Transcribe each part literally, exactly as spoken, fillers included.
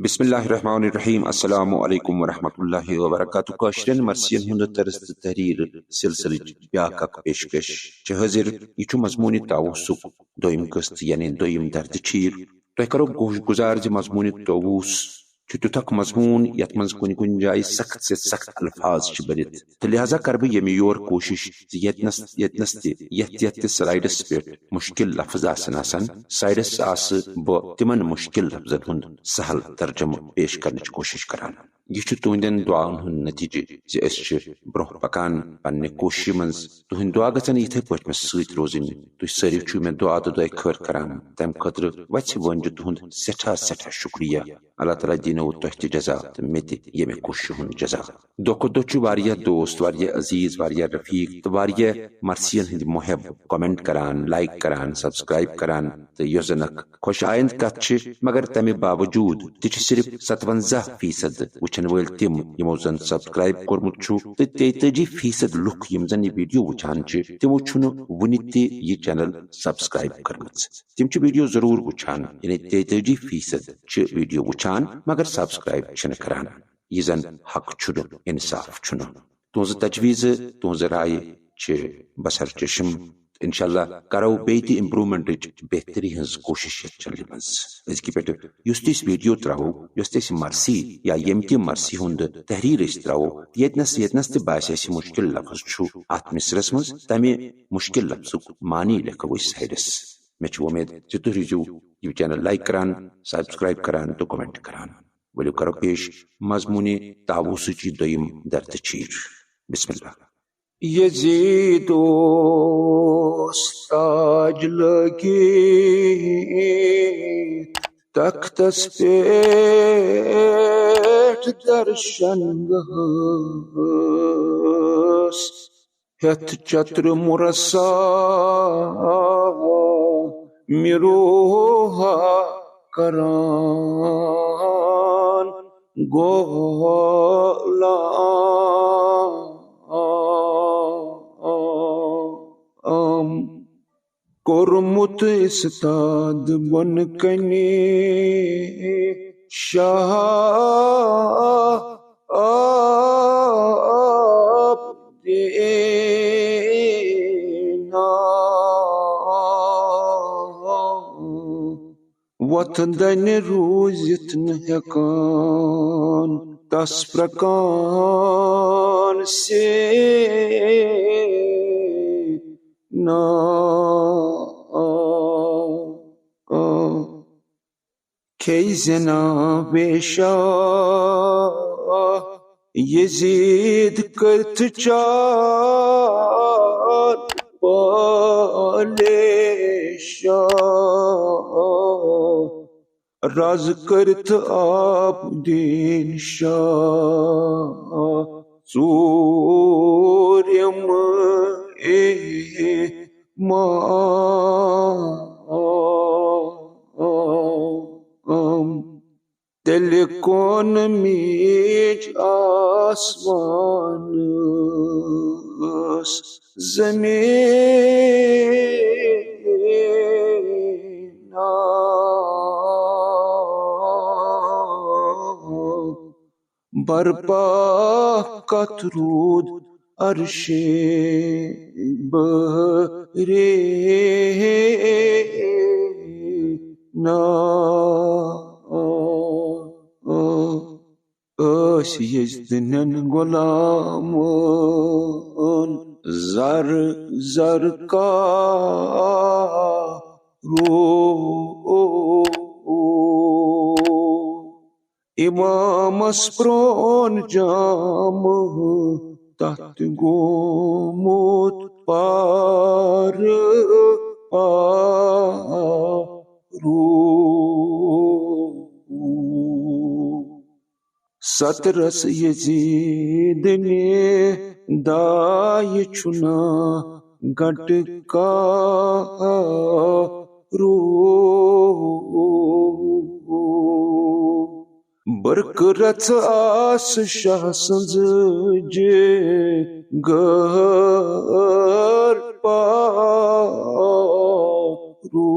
بسم اللہ الرحمن الرحیم۔ السلام علیکم ورحمۃ اللہ وبرکاتہ۔ کٲشرٮ۪ن مرثین ہُنٛد طرز تہٕ تحریر سلسلٕچ بیاکھ اکھ پیشکش چھِ حٲضِر۔ یہِ چھُ مضموٗنِ طاووسُک دوٚیِم قٕسط، یعنی دوٚیِم دردِ چیٖر۔ تۄہہِ کرو گوش گُزار زِ مضموٗنِ طاووس چھُ تیُتھ اکھ مضموٗن یتھ منٛز کُنہِ کُنہِ جایہِ سخت سے سخت الفاظ چھِ بٔرِتھ، تہٕ لہذا کرٕ بہٕ ییٚمہِ یور کوٗشِش زِ ییٚتنس ییٚتنس تہِ یتھ یتھ تہِ سلایڈس پٮ۪ٹھ مُشکِل لفظ آسن آسان، سلایڈس آسہٕ بہٕ تِمن مُشکِل لفظن ہُنٛد سہل ترجمہٕ پیش کرنٕچ کوٗشِش کران۔ یہِ چھُ تُہنٛدٮ۪ن دُعاہن ہُنٛد نتیجہٕ زِ أسۍ چھِ برونٛہہ پکان پننہِ کوٗششہِ منٛز۔ تُہنٛدۍ دُعا گژھن یِتھے پٲٹھۍ مےٚ سۭتۍ روزٕنۍ۔ تُہۍ سٲری چھِو مےٚ دُعا تہٕ دۄیہِ خٲر کران، تمہِ خٲطرٕ وژھِ وٲنجہِ تُہُنٛد سٮ۪ٹھاہ سٮ۪ٹھاہ شُکریہ۔ اللہ تعالیٰ دِنو تۄہہِ تہِ جزا تہٕ مےٚ تہِ ییٚمہِ کوٗششہِ ہُنٛد جزا۔ دۄہ کھۄتہٕ دۄہ چھُ واریاہ دوست، واریاہ عزیز، واریاہ رفیق تہٕ واریاہ مرثین ہٕنٛدۍ محب comment کران، like کران، subscribe کران، تہٕ یۄس زن اکھ خۄش آیند کتھ چھِ، مگر تمہِ باوجود تہِ چھِ صرف ستونزہ فیصد وٕچھن وٲلۍ تِم یِمو زن subscribe کوٚرمُت چھُ، تہٕ تیتٲجی فیصد لُکھ یِم زن یہِ video وٕچھان چھِ، تِمو چھُنہٕ وُنہِ تہِ یہِ channel subscribe کٔرمٕژ۔ تِم چھِ video ضروٗر وٕچھان، یعنی تیتٲجی فیصد چھِ video وٕچھان مگر subscribe چھِنہٕ کران۔ یہِ زن حق چھُنہٕ، انصاف چھُنہٕ۔ تُہنٛزٕ تجویٖزٕ، تُہنٛزٕ رایہِ چھِ بصر چشم۔ انشاءاللہ کرو بیٚیہِ تہِ امپروومنٹٕچ بہتری ہٕنٛز کوٗشش یتھ چنلہِ منٛز۔ أزکہِ پٮ۪ٹھٕ یُس تہِ أسۍ video ترٛاوو، یۄس تہِ أسۍ مرثی یا ییٚمہِ تہِ مرثی ہُنٛد تحریر أسۍ ترٛاوو، ییٚتنس ییٚتنس تہِ باسہِ اَسہِ مُشکِل لفظ چھُ اتھ مصرعس منٛز، تمہِ مُشکِل لفظُک معنی لیکھو أسۍ سایڈس۔ مےٚ چھِ وۄمید زِ تُہۍ روٗزِو یہِ channel like کران، subscribe کران تہٕ comment کران۔ ؤلِو کرو پیش مضموٗنِ طاووسٕچ یہِ دوٚیِم دردِ چیٖر۔ بسم اللہ۔ یزید اوس تاج لٲگِتھ تختس پٮ۪ٹھ، درشن گاہس ہٮ۪تھ چتر مرسا مِروہا کران غلام۔ کوٚرمُت استاد بۄن کنہِ شاہ آب دینا۔ وۄتھٕ دَنہِ روٗزِتھ نہٕ ہٮ۪کان تس پرکان سے نا۔ کھے زنا بیشا یزید کتھ چار پالیشا۔ راز کٔرِتھ آب دیٖن شاہ ژوٗرِم اے ما۔ تیٚلہِ کون میٖج آسمانس زمیٖنا۔ برپا کتھ روٗد عرشے بہرے نا۔ ٲسۍ یزدنٮ۪ن غلامن زر زر کا رو۔ امامس پرون جام تتھ گومُت پار پارو۔ سترس یزیدنہِ دایہِ چھُنا گنٹہٕ کارو۔ برقہٕ رژھ آس شاہ سٕنٛز جگر پارو۔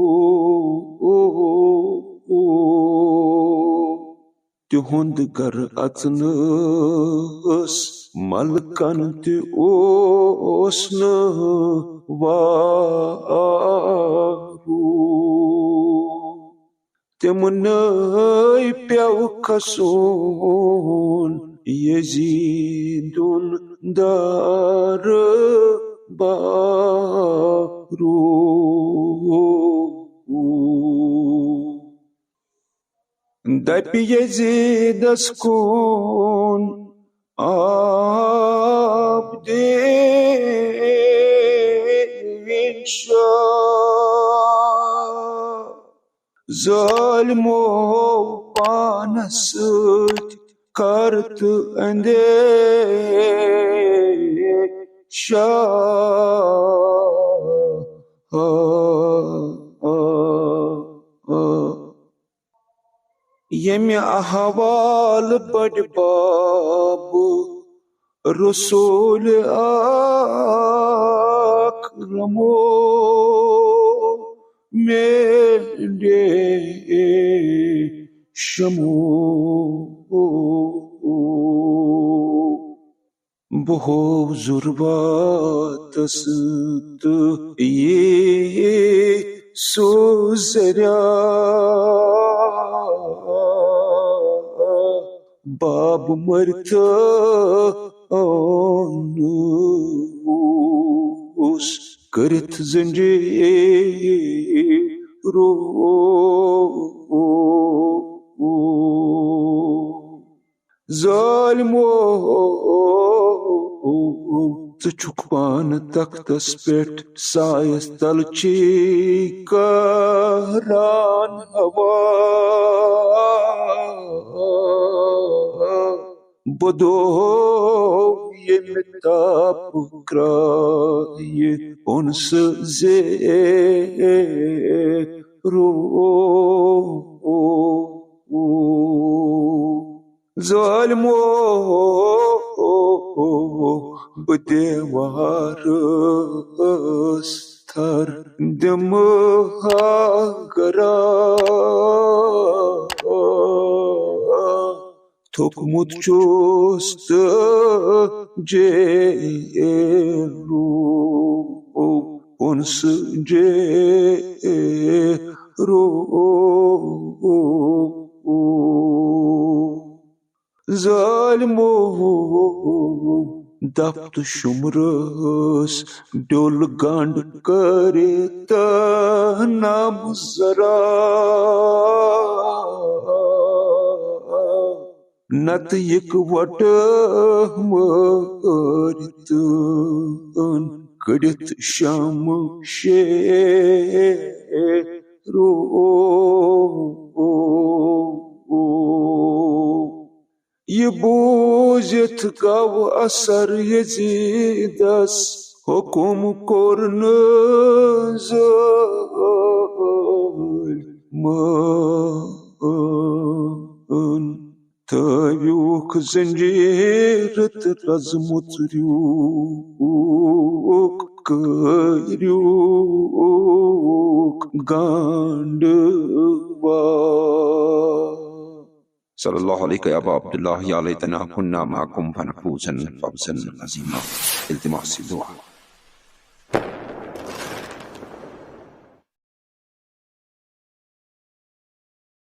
ہُنٛد گَرٕ اَژنَس مَلکَن تہِ اوس نہٕ وارو۔ تِمنٕے پیوٚو کھسُن یزیدُن دربارو۔ دپہِ یزیدس کُن عابدین شاہ، ظالمو پانس سۭتۍ کر تہٕ اندیشہ۔ ییٚمہِ حوالہٕ بڑِ باب رسول اکرمو مینڈے شمو۔ بہو ضرباتس تہٕ یہِ سوزریا باب مرتس کٔرِتھ زنجیرو۔ ظالمو، ژٕ چھُکھ پانہٕ تختس پٮ۪ٹھ سایس تل چھی کران ہوا۔ بدو ییٚمہِ تاپہٕ کرایہِ اُنسہٕ زیرو۔ ظالمو، بہٕ دیوارس تھر دِمہٕ ہا گرا۔ تھوٚکمُت چھُس تہٕ جیلو پونسہٕ جیرو۔ ظالمو، دپ تہٕ شُمرس ڈوٚل گنڈ کٔرِتھ نم زرا۔ نتہٕ اِکوٹہٕ مٲرِتھ کٔڑِتھ شمشیرو۔ یہِ بوٗزِتھ گوٚو اثر یزیدس، حُکُم کوٚرنہٕ ظٲلمن۔ تھٲوِوکھ زنجیٖر تہٕ رزمہٕ ژٔریوکھ، کٔرِوکھ گنڈٕ وار۔ صلی اللہ علیک یا ابا عبداللہ، یا لیتنا کنا معکم فنفوز فوزا عظیما۔ التماس دعا۔